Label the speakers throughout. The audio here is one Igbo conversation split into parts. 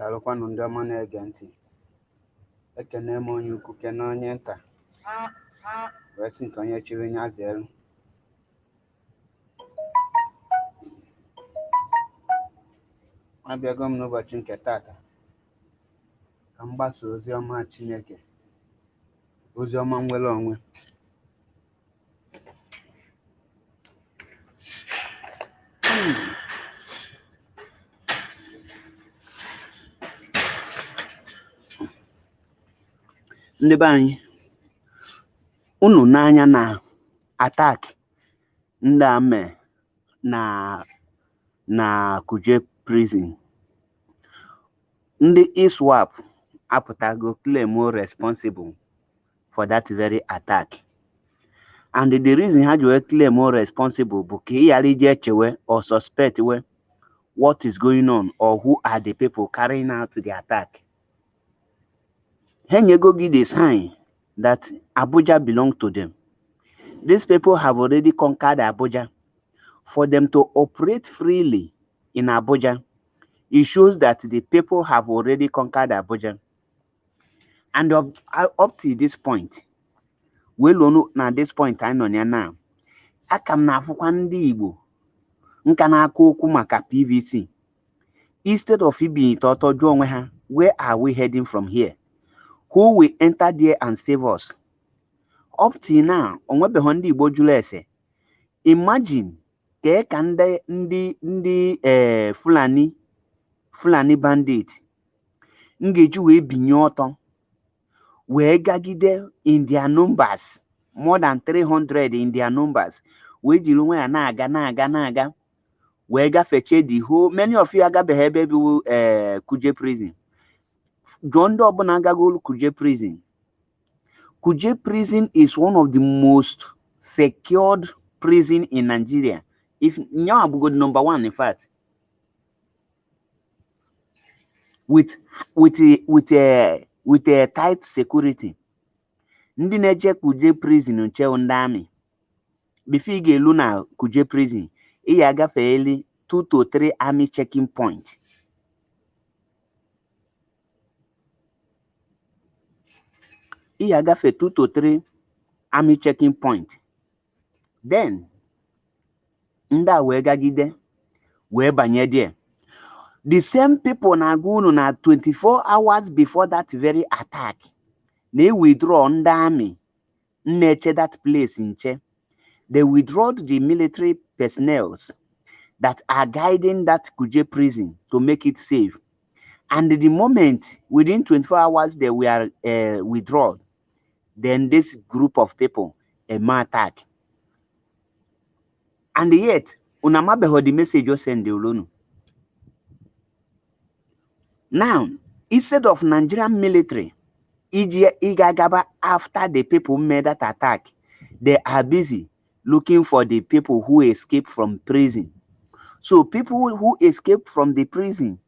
Speaker 1: Daalụkwanụ ndị ọma na-ege ntị. Ekene m onye ukwu, kene onye nta, wee sị nke onye chiri ya zeelu. Abịago m n'ụbọchị nke tata ka m gbasa ozi ọma Chineke, ozi ọma nnwere onwe. Ndị be anyị, unu n'anya na attack ndị a mee na Kuje prison. Ndị ISWAP apụtago claim responsible for that very attack. And the reason ha ji wee claim responsible bụ ka ị ghara ije echewe or suspect we what is going on or who are the people carrying out the attack. Ha enyego gị the sign that Abuja belong to them. These people have already conquered Abuja. For them to operate freely in Abuja, it shows that the people have already conquered Abuja. And up to this point, well, na this point anyị nọ ya now, aka m na-afụkwa ndị Igbo nka na-akụ okwu maka PVC. Instead of ibinite ọtọ jụọ onwe ha, where are we heading from here? Who will enter there and save us? Up till now, onwebeghị ndị Igbo jụrụ ese. Imagine kee ka ndị Fulani bandit m ga-eji wee binye ọtọ wee gagide in their numbers, more than 300 in their numbers, wee jiri nwa ya na-aga na-aga na-aga wee gafechie the whole. Many of you agabeghị ebe bụ Kuje prison. Jụọ ndị ọbụla agagolu Kuje prison. Kuje prison is one of the most secured prison in Nigeria, if nyawa bụgodu number one, in fact, with a tight security. Ndị na-eche Kuje prison nche ndị army. Before ị ga-elu na Kuje prison, ị ya agafeeli 2 to 3 army checking point. Ị ya agafe 2 to 3 army checking point. Then ndị a wee gagide wee banye there. The same people na-agwa unu na 24 hours before that very attack, na withdraw ndị army na-eche that place nche. They withdraw the military personnel that are guiding that Kuje prison to make it safe. And the moment within 24 hours they were withdrawn, then this group of people eme attack. And yet, unu amabeghị the message o send unu. Now, instead of Nigerian military iji ịga gaba after the people made that attack, they are busy looking for the people who escaped from prison. So people who escaped from the prison,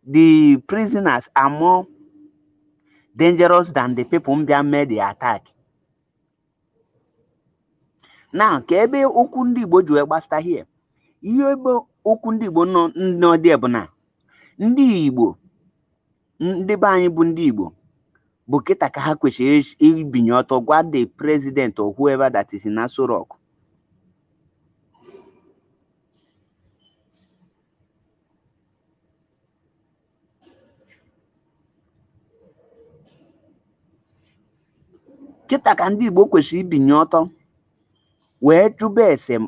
Speaker 1: the prisoners are more dangerous than the people who made the attack. Now, ka ebe okwu ndị Igbo ji wee gbasata here, ihe ebe okwu ndị Igbo nọ dị bụ na ndị Igbo, ndị be anyị bụ ndị Igbo, bụ kịta ka ha kwesịrị ibinye ọtọ gwa the president or whoever that is in Aso Rock. Kịta ka ndị Igbo kwesịrị ibinye ọtọ wee jụba ese,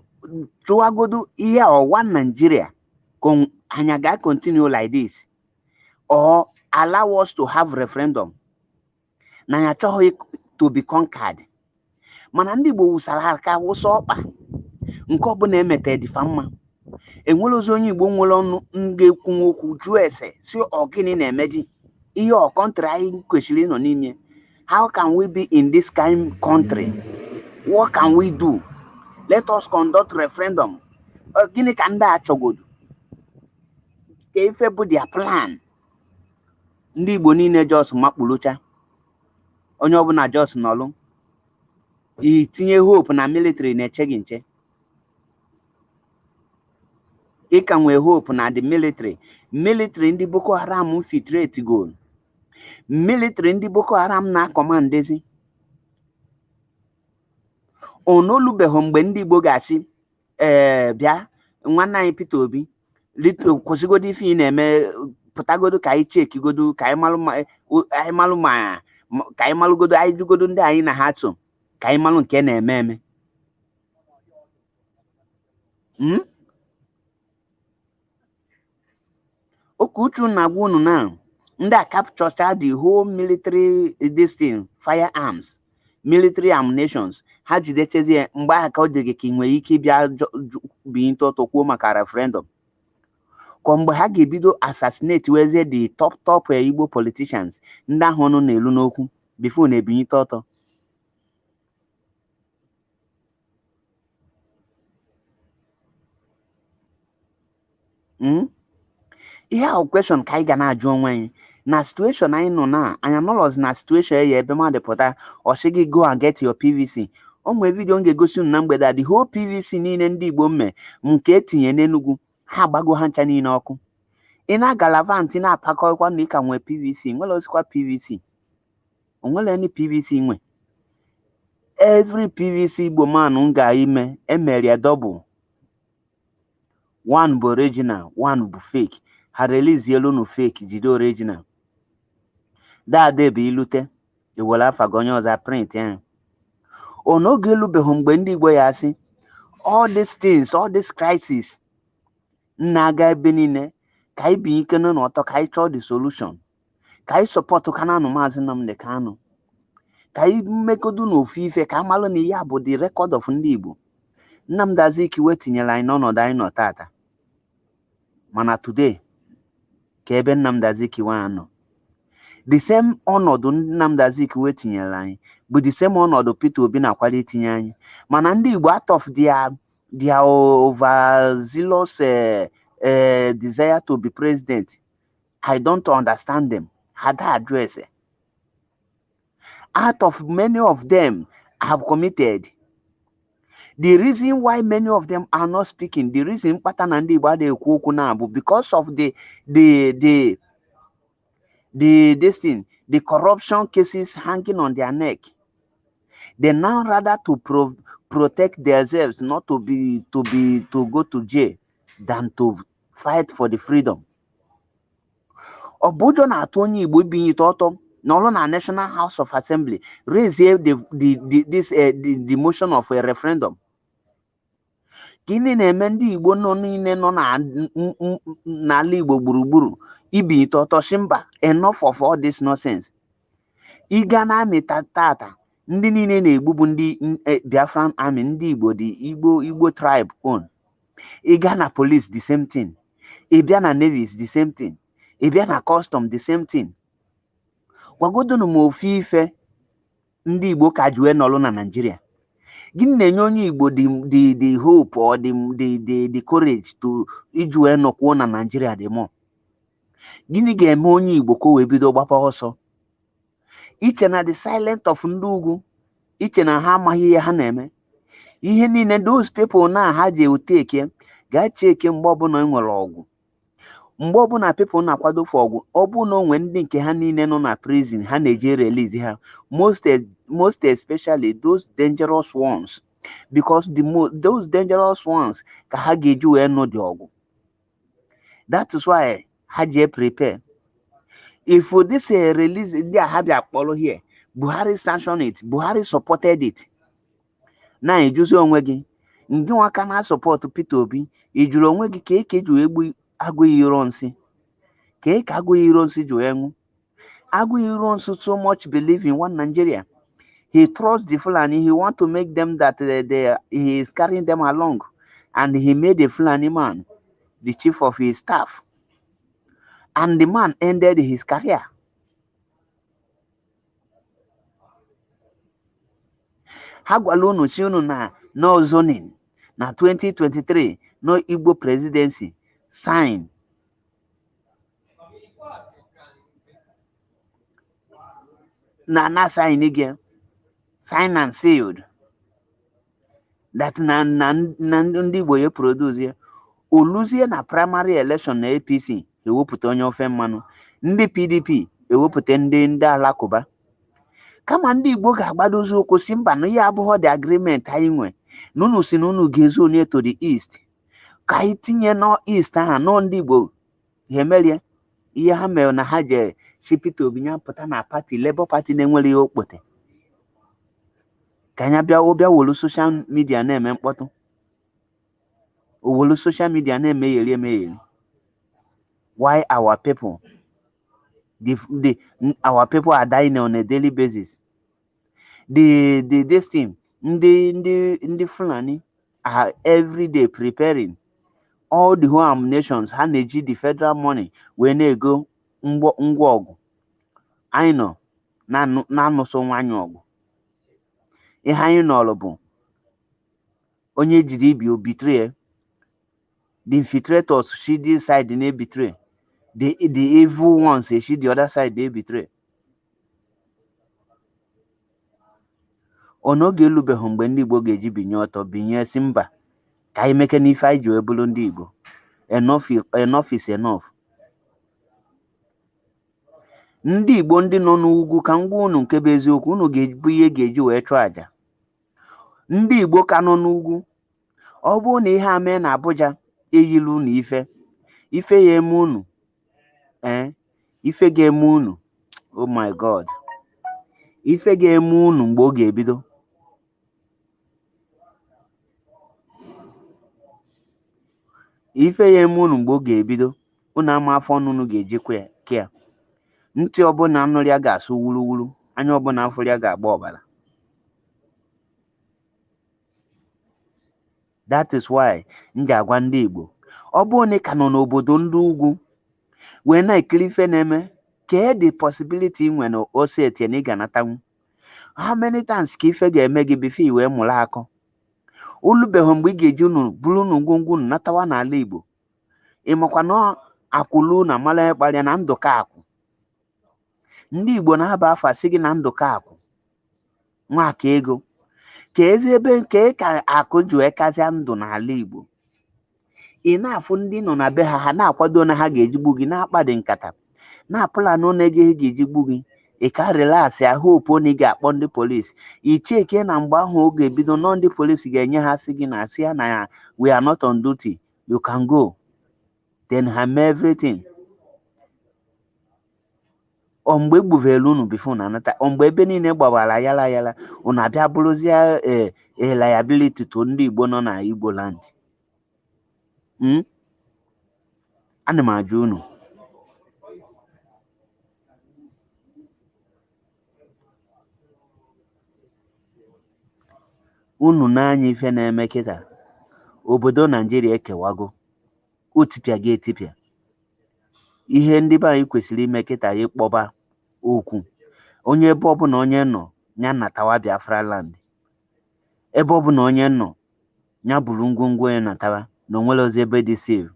Speaker 1: chụwagodu ihe ọwa Nigeria anyị ga continue like this or allow us to have referendum na anyị achọghị to be conquered. Mana ndị Igbo wụsara aka wụsa ọkpa nke ọbụla emete dịfa mma. Enwere ozi onye Igbo nwere ọnụ ga-ekwu okwu jụọ ese si ọ gịnị na-eme di Ihe ọ country anyị kwesịrị ịnọ n'ime? How can we be in this kind country? What can we do? Let us conduct referendum. Gịnị ka ndị a chọgodu? Ka ife bụ their plan? Ndị Igbo niile just makpulucha. Onye ọbụla just nọlụ. Itinye hope na military na-eche gị nche. Ị ka nwee hope na the military. Military ndị Boko Haram infiltrate go. Military ndị Boko Haram na-akọmandezi. Onolubeghị mgbe ndị Igbo ga-asị ee bịa nwanne anyị Peter Obi kwụsịgodo ife ị na-eme, pụtagodo ka anyị chekigodo, ka anyị malụ ma ka anyị malụgodo, anyị jụgodo ndị anyị na ha so, ka anyị malụ nke na-eme eme. Okwuchu na-agwa unu na ndị a capture the whole military this thing, firearms, military ammunitions, ha jidechezie mgbe ahụ ka ọ dị gị ka ị nwere ike ịbịa binye ọtọ kwuo maka referendum. Ka mgbe ha ga-ebido assassinate wezie the top top Igbo politicians ndị ahụ ọnụ na-elu n'okwu before na-ebinyite ọtọ. Ihe ahụ question ka anyị ga na-ajụ onwe anyị na situation anyị nọ na anyị anọlọzi na situation ya ebe mmadụ pụta ọ sị gị go and get your PVC. O nwere vidio m ga-egosi unu na mgbede a, the whole PVC niile ndị Igbo mme nke etinye n'Enugu ha agbago ha ncha niile ọkụ. Ị na-agalavant na-apakọkwa na ị ka nwee PVC, nwere osikwa PVC, onwere any PVC nwe. Every PVC Igbo man m ga-ime emere ya double, one bụ original, one bụ fake. Ha release elu nu fake, jide original. Daade bụ ilute ewere afa gị onye ọzọ print ya. Ọ n'oge elubeghị mgbe ndị Igbo ya asị all these things, all this crisis na-aga ebe niile, ka anyị binye ike n'ọtọ, ka anyị chọọ the solution, ka anyị sọpọtụ Kananụ Maazị Nnamdi Kanu, ka anyị mmekodo n'ofu ife, ka amalụ na ihe a bụ the record of ndị Igbo. Nnamdi Azikiwe tinyere anyị n'ọnọdụ anyị nọ tata, mana today ka ebe Nnamdi Azikiwe a nọ, the same ọnọdụ Nnamdi Azikiwe tinyere anyị bụ the same ọnọdụ Peter Obi na-akwado itinye anyị. Mana ndị Igbo out of their overzealous desire to be president, I don't understand them. Had address out of many of them have committed. The reason why many of them are not speaking, the reason mkpata na ndị Igbo adịghị ekwu okwu na bụ because of the this thing, the corruption cases hanging on their neck. They now rather to protect themselves, not to be to be to go to jail, than to fight for the freedom. Ọ bụ ụjọ na-atụ onye Igbo ibinyite ọtọ n'ọrụ na National House of Assembly raise the motion of a referendum. Gịnị na-eme ndị Igbo nọ niile nọ n'ala Igbo gburugburu ibinyite ọtọ si mba, enough of all this nonsense. Ịga na amị tata ndị niile na-egbu bụ ndị Biafran Army, ndị Igbo, the Igbo tribe own. Ịga na police, the same thing. Ị bịa na navy, the same thing. Ị bịa na custom, the same thing. Gwagodonu m ofu ife ndị Igbo ka ji wee nọrọ na Naịjirịa. Gịnị na-enye onye Igbo the hope or the courage to iji wee nọkwuo na Naịjirịa dị more? Gịnị ga-eme onye Igbo ka o wee bido gbapa ọsọ? Iche na the silent of ndị ugwu, iche na ha amaghị ihe ha na-eme. Ihe niile those people na ha ji eteke gaa cheke mgbe ọbụla e nwere ọgụ, mgbe ọbụla people na-akwado for ọgụ, ọ bụ na onwe ndị nke ha niile nọ na prison ha na-eje release ha, most especially those dangerous ones, because those dangerous ones ka ha ga-eji wee nụ dị ọgụ. That is why ha ji prepare. If this release ndị a ha bịa kpọrọ here, Buhari sanction it, Buhari supported it. Na ejuzi onwe gị ndị nwa ka na-asọpọtụ Peter Obi, ị jụrụ onwe gị ka eke ji wee gbu Agụiyi Ironsi, ka eke Agụiyi Ironsi ji wee nwụ. Agụiyi Ironsi so much believe in one Nigeria. He trusts the Fulani. He want to make them that he is carrying them along, and he made a Fulani man the chief of his staff, and the man ended his career. Ha gwara unu si unu na no zoning na 2023, no Igbo presidency sign. Na sign again, sign and sealed. That na ndị Igbo ya produce ya. Oluzie na primary election na APC ewepụta onye ofe mmanụ, ndị PDP ewepụta ndị alakụba. Kama ndị Igbo ga-agbadozi ụkwụ si mba na ihe abụghọ the agreement anyị nwe, na unu si na unu ga-ezu onye to the east, ka anyị tinye nọ east ahụ nọ ndị Igbo ha emerie. Ihe ha mere na ha je si Peter Obi ya pụta na pati Labour Party na-enwere ihe okpote, ka anya bịa bịa wolu social media na-eme mkpọtụ, owolu social media na-emegheri emegheri. Why our people the our people are dying on a daily basis. The this thing, ndị Fulani are every day preparing all the whole ammunitions ha na-eji the federal money wee na-ego ngwa ọgụ. Anyị nọ na-anụso nwa anyị ọgụ. Ihe anyị nọrọ bụ onye jiri ibi o betray. The infiltrators see this side na betray, the evil ones they see the other side they betray. Ọ n'oge elubeghị mgbe ndị Igbo ga-eji binye ọtọ binye si mba ka anyị meke n'ife anyị ji wee bụrụ ndị Igbo. Enough is enough. Ndị Igbo ndị nọ n'ugwu, ka m gwa unu nke bụ eziokwu, unu ga-ebu ihe ga-eji wee chụọ àjà. Ndị Igbo ka nọ n'ugwu, ọ bụrụ na ihe a mee na Abuja eyila unu ife, ife ya eme unu, ife ga-eme unu, oh my God, ife ga-eme unu mgbe ọ ga-ebido. Ife ya eme unu mgbe ọ ga-ebido, unu ama afọ ọnụ unu ga-eji kea. Ntị ọbụla nụrụ ya ga-asụ wuruwuru, anya ọbụla afụrụ ya ga-agba ọbara. That is why m ji agwa ndị Igbo, ọ bụrụ na ị ka nọ n'obodo ndị ugwu wee na-ekiri ife na-eme, kee the possibility nwe na ose etie na ị ga-anatanwu. How many times ka ife ga-eme gị before i wee mụrụ akọ? Olubeghị mgbe ị ga-eji unu buru unu ngwongwo unu natawa n'ala Igbo. Ị makwa na akwụlu na mara ịkparịa na ndụka akwụ. Ndị Igbo na-aba afa sị gị na ndụka akwụ nwaka ego, ka ezi ebe nke ka akụ ji wee kazịa ndụ n'ala Igbo. Ị na-afụ ndị nọ na be ha, ha na-akwado na ha ga-ejigbu gị, na-akpa dị nkata, na-apụlanụ na ego ha ga-ejigbu gị. Ị ka relax ya, hope na ị ga-akpọ ndị polisi. I cheke na mgbe ahụ oge ebido nọ ndị polisi ga-enye ha sị gị na asị ya na ya we are not on duty, you can go. Then ha mee everything. Ọ mgbe egbuvelu unu before na anata, ọ mgbe ebe niile gbawara yala yala, unu abịa bụrụzie a liability to ndị Igbo nọ na Igbo land. Ana m ajụ unu. Unu n'anya ife na-eme kịta, obodo Naijiria ekewago, o tipịa ga etipịa. Ihe ndị be anyị kwesịrị ime kịta ya ịkpọba okwu, onye ebe ọbụla onye nọ ya natawa Biafra land, ebe ọbụla onye nọ ya buru ngwongwo ya natawa, na onwere ozi ebe dị safe.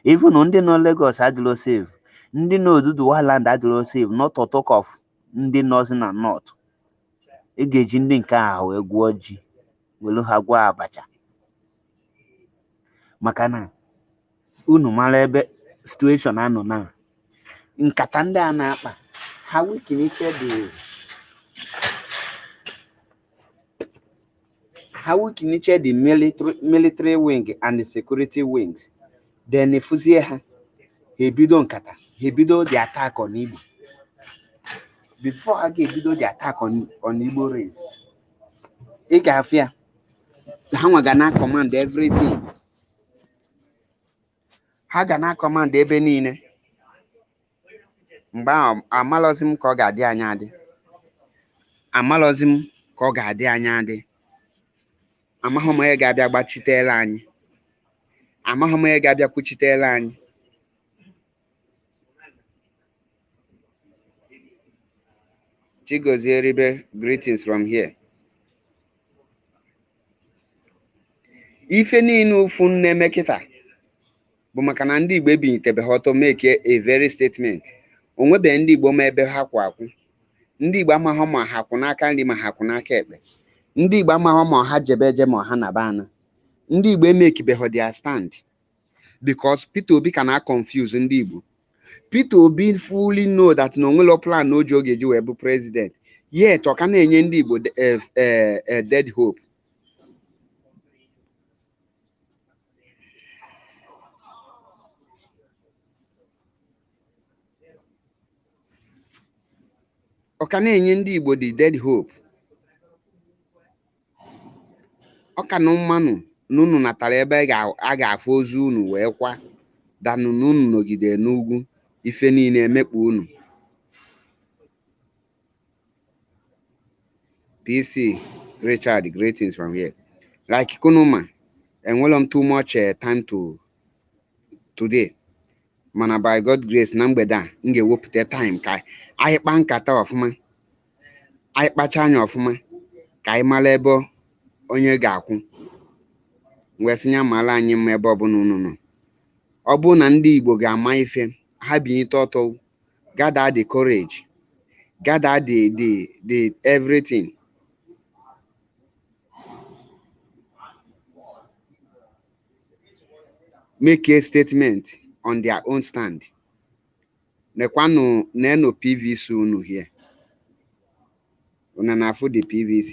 Speaker 1: Even ndị nọ Lagos adịrọ safe, ndị nọ Oduduwa land adịrọ safe, not to talk of ndị nọzi na north. Ị ga-eji ndị nke a wee gwụọ ji, welu ha gwọọ abacha, maka na unu mara ebe situation anọ na nkata ndị a na-akpa ha wikiniche the ha wikiniche the military wing and the security wings, then efuzie ha, ha ebido nkata, ha ebido the attack on Igbo. Before ha ga-ebido the attack on Igbo race, ị ga-afụ ya ha nwa ga na command everything, ha ga na command ebe niile. Mgbe ahụ amalọzi m ka ọ ga-adị anya adị, amalọzi m ka ọ ga-adị anya adị. Amaghị m onye ga-abịa gbachitela anyị, amaghị m onye ga-abịa kwuchitela anyị. Chigozie Ribe, greetings from here. Ife niile ụfụ na-eme kịta bụ maka na ndị Igbo ebinyitebeghị ọtọ make a very statement. O nwebeghị ndị Igbo ma ebe ha kwụ akwụ. Ndị Igbo amaghọ ma ha kwụ n'aka nri ma ha kwụ n'aka ekpe. Ndị Igbo amaghọ ma ha jebe eje ma ha naba ana. Ndị Igbo emekibeghị their stand because Peter Obi ka na confuse ndị Igbo. Peter Obi fully know that na onwelo plan o ji oge ji wee bụ president, yet ọ ka na-enye ndị Igbo dead hope. Ọ ka na-enye ndị Igbo the dead hope. Ọ ka na mmanụ na unu natara ebe a ga-afụ ozu unu wee kwa danụ na unu nọgide n'ugwu ife niile emekpa unu. PC Richard, greetings from here. Like Kunuma, enwelo m too much time to today. Mana by God grace na mgbede a m ga-ewepụta time ka anyị kpaa nkata ọfụma, anyị kpacha anya ọfụma ka anyị mara ebe onye ga-akwụ. Wee sị ya mara anyị mma ebe ọbụla unu nọ. Ọ bụrụ na ndị Igbo ga-ama ife ha binyite ọtọ, gather the courage, gather the everything. Make a statement on their own stand. Nekwanụ nenu PVC unu here. Unu na-afụ the PVC.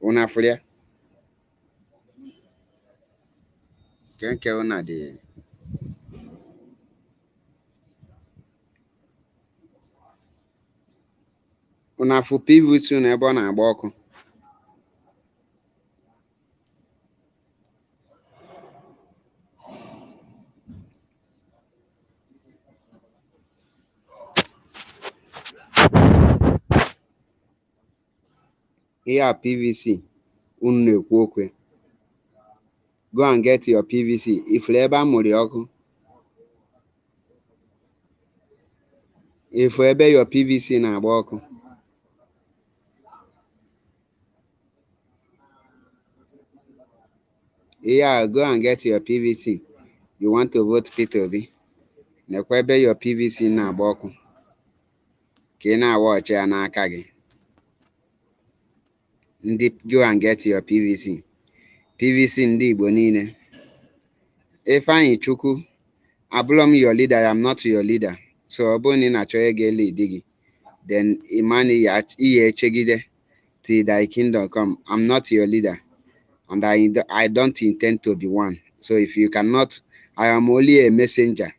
Speaker 1: Unu afụrụ ya? Nke unu dị. Unu afụ PVC unu ebe ọ na-agba ọkụ. Ihe a PVC unu na-ekwu okwu. Go and get your PVC. Ifuru ebe a mụrụ ya ọkụ. Ifu ebe your PVC na-agba ọkụ. Ihe a, go and get your PVC. You want to vote Peter Obi. Nekwa ebe your PVC na-agba ọkụ. Ka ị na-awa ọchị ya n'aka gị. Ndị go and get your PVC. PVC ndị Igbo niile. Ifeanyi Chukwu, abụrọ m your leader, I am not your leader. So ọ bụrụ na ị na-achọ onye ga-lead gị, then ịma na ihe echegide till thy kingdom come. I'm not your leader and I don't intend to be one. So if you cannot, I am only a messenger.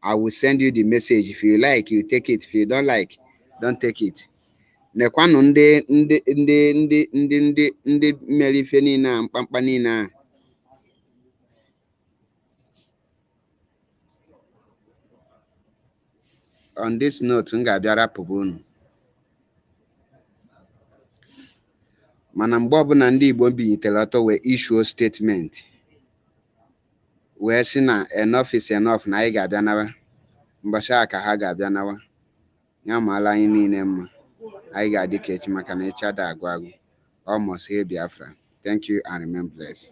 Speaker 1: I will send you the message. If you like, you take it. If you don't like, don't take it. Nekwanụ ndị ndị ndị ndị ndị ndị ndị mere ife niile a mkpamkpa niile a. On this note, m ga-abịa rapụba unu. Mana mgbe ọbụla ndị Igbo binyitere ọtọ wee issuo statement wee sị na enough is enough na anyị ga-abịa nawa, mbọchị a ka ha ga-abịa nawa. Ya maala anyị niile mma. Anyị ga-adị ka echi maka na echi ada agwụ agwụ. Almost here Biafra. Thank you and remain blessed.